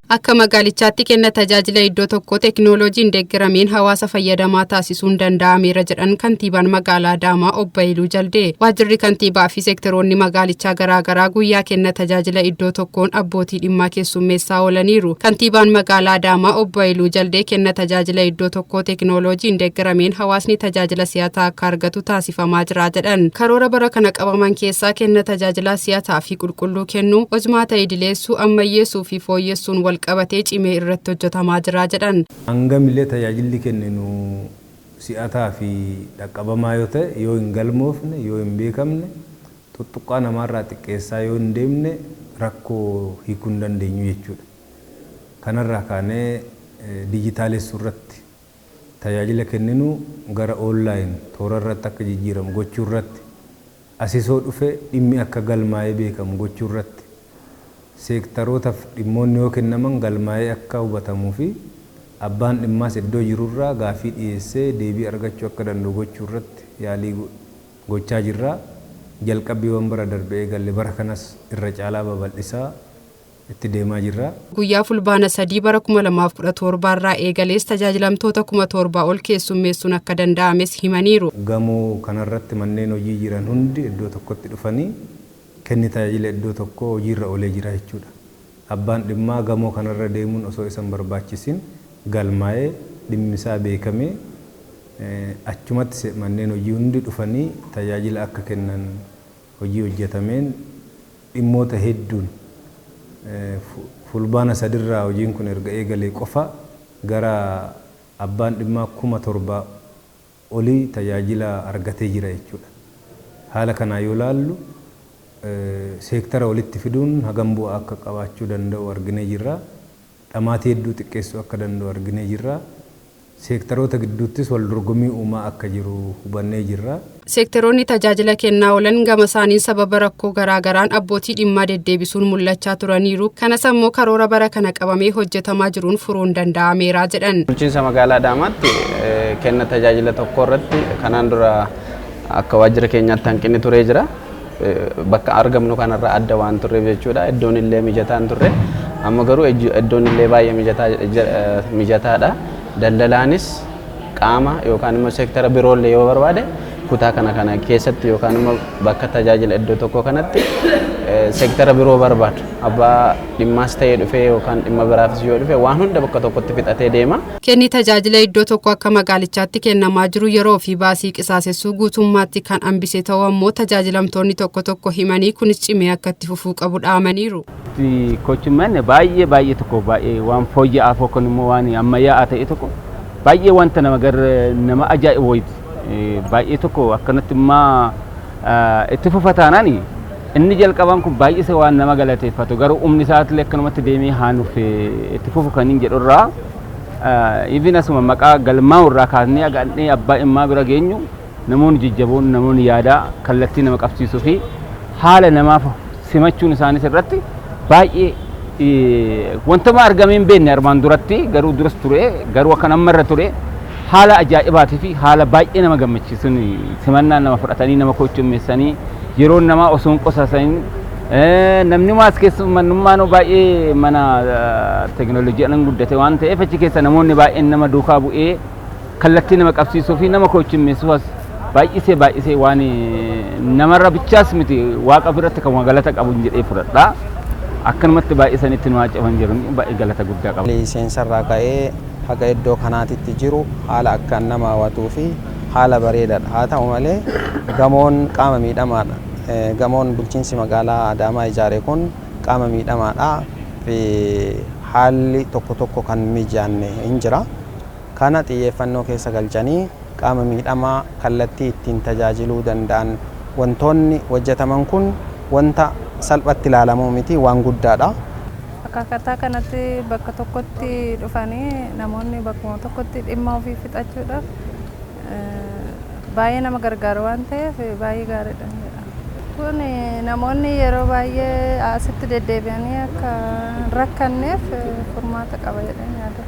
Akka magaalichaatti kenna tajaajila iddoo tokkoo teekinooloojiin deeggarameen hawaasa fayyadamaa taasisuun danda'ameera jedhan kantiibaan magaalaa Adaamaa Obbo Hayiluu Jaldee. Waajjirri kantiibaa fi seektaroonni magaalichaa garaagaraa guyyaa kenna tajaajila iddoo tokkoon abbootii dhimmaa keessummeessaa oolaniiru. Kantiibaan magaalaa Adaamaa Obbo Hayiluu Jaldee kenna tajaajila iddoo tokkoo teekinooloojiin deeggarameen hawaasni tajaajila si'ataa akka argatu taasifamaa jira jedhan. Karoora bara kana qabaman keessaa kenna tajaajilaa si'ataa fi qulqulluu kennuu, hojmaata idileessuu, ammayyeessuu fi fooyyessuun wal qabatee cimee irratti hojjetamaa jira jedhan. Hangamillee tajaajilli kenninu si'ataa fi dhaqqabamaa yoo ta'e, yoo hin galmoofne, yoo hin beekamne, tuttuqqaa namaarraa xiqqeessaa yoo hin deemne, rakkoo hiikuu hin dandeenyu jechuudha. Kanarraa kaanee dijitaalessuu irratti, tajaajila kenninu gara online toora irratti akka jijjiiramu gochuu irratti, asisoo dhufe dhimmi akka galmaa'ee beekamu gochuu irratti, seektarootaaf dhimmoonni yoo kennaman galmaa'ee akka hubatamuu fi abbaan dhimmaas iddoo jirurraa gaaffii dhiyeessee deebii argachuu akka danda'u gochuu irratti yaalii gochaa jirra. Jalqabbiiwwan bara darbe eegalle bara kanas irra caalaa babal'isaa itti deemaa jirra. Guyyaa Fulbaana 3 bara 2017 irraa eegalees tajaajilamtoota 7,000 ol keessummeessuun akka danda'ames himaniiru. Gamoo kanarratti manneen hojii jiran hundi iddoo tokkotti dhufanii kenni tajaajila iddoo tokkoo hojiirra oolee jira jechuudha. Abbaan dhimmaa gamoo kanarra deemuun osoo isa hin barbaachisin galmaa'ee, dhimmisaa beekamee, achumatti manneen hojii hundi dhufanii tajaajila akka kennan hojii hojjetameen dhimmoota hedduun Fulbaana 3rraa hojiin kun erga eegalee qofa gara abbaan dhimmaa 7,000 olii tajaajila argatee jira jechuudha. Haala kanaa yoo laallu, seektara walitti fiduun hagam bu'aa akka qabaachuu danda'u arginee jirra. Dhamaatii hedduu xiqqeessuu akka danda'u arginee jirra. Seektaroota gidduuttis wal dorgommii uumaa akka jiru hubannee jirra. Seektaroonni tajaajila kennaa oolan gama isaaniin sababa rakkoo garaagaraan abbootii dhimmaa deddeebisuun mul'achaa turaniiru. Kanas ammoo karoora bara kana qabamee hojjetamaa jiruun furuun danda'ameera jedhan. Bulchiinsa magaalaa Adaamaatti kenna tajaajila tokko irratti kanaan dura akka waajjira keenyaatti hanqinni turee jira. Bakka argamnu kanarraa adda waan turreef jechuudha. Iddoon illee mijataa hin turre. Amma garuu iddoon illee baay'ee mijataadha. Daldalaanis qaama yookaan immoo seektara biroollee yoo barbaade, kutaa kana keessatti yookaan immoo bakka tajaajila iddoo tokko kanatti seektara biroo barbaadu, abbaa dhimmaas ta'ee dhufee yookaan dhimma biraafis yoo dhufe, waan hunda bakka tokkotti fixatee deema. Kenni tajaajila iddoo tokko akka magaalichaatti kennamaa jiru yeroo fi baasii qisaasessuu guutummaatti kan hambise ta'uu ammoo tajaajilamtoonni tokko tokko himanii, kunis cimee akka itti fufuu qabu dhaamaniiru. Kochummaan baay'ee baay'ee tokko baay'ee waan fooyya'aa yookaan immoo waan ammayyaa'aa ta'e tokko, baay'ee wanta nama gar nama ajaa'ibu wayiiti. Baay'ee tokko akkanatti immoo itti fufa taanaan, inni jalqabaan kun baay'ise waan nama galateeffatu, garuu humni isaatillee akkanumatti deemee haa nuuf itti fufu kan hin jedhurraa, even asuma maqaa galmaa'u irraa kaasnee hagannee abbaa dhimmaa bira geenyu, namoonni jajjaboon, namoonni yaadaa kallattii nama qabsiisuu fi haala namaaf simachuun isaanis irratti baay'ee wantuma argamee hin beekne armaan duratti, garuu duras ture, garuu akkan amma irra ture haala ajaa'ibaatii fi haala baay'ee nama gammachiisuun simannaan nama fudhatanii, nama kochummeessanii, yeroo namaa osoo hin qosasanii, namni maas keessummaan baay'ee mana teekinooloojiidhaan guddate waan ta'eef, achi keessa namoonni baay'een nama duukaa bu'ee kallattii nama qabsiisuu fi nama kochummeessuu baay'isee baay'isee waan namarra bichaas miti, Waaqa biratti kan galata qabu jedhee fudhadha. Akkanumatti baay'isanitti nu haacafan jiru, baay'ee galata guddaa qaba. Seensarraa ka'ee haga iddoo kanaatitti jiru haala akkaan nama hawwatuu fi haala bareedaadha. Haa ta'u malee, gamoon qaama miidhamaadha. Gamoon bulchiinsi magaalaa Adaamaa ijaare kun qaama miidhamaadha fi haalli tokko tokko kan mijaanne hin jira. Kana xiyyeeffannoo keessa galchanii qaama miidhamaa kallattii ittiin tajaajiluu danda'an wantoonni hojjetaman kun wanta salphatti ilaalamuu miti, waan guddaadha. Akkaataa kanatti bakka tokkotti dhufanii namoonni bakkuma tokkotti dhimma ofii fixachuudhaaf baay'ee nama gargaara waan ta'eef baay'ee gaariidha. Kun namoonni yeroo baay'ee asitti deddeebi'anii akka hin rakkanneef furmaata qaba jedheen yaada.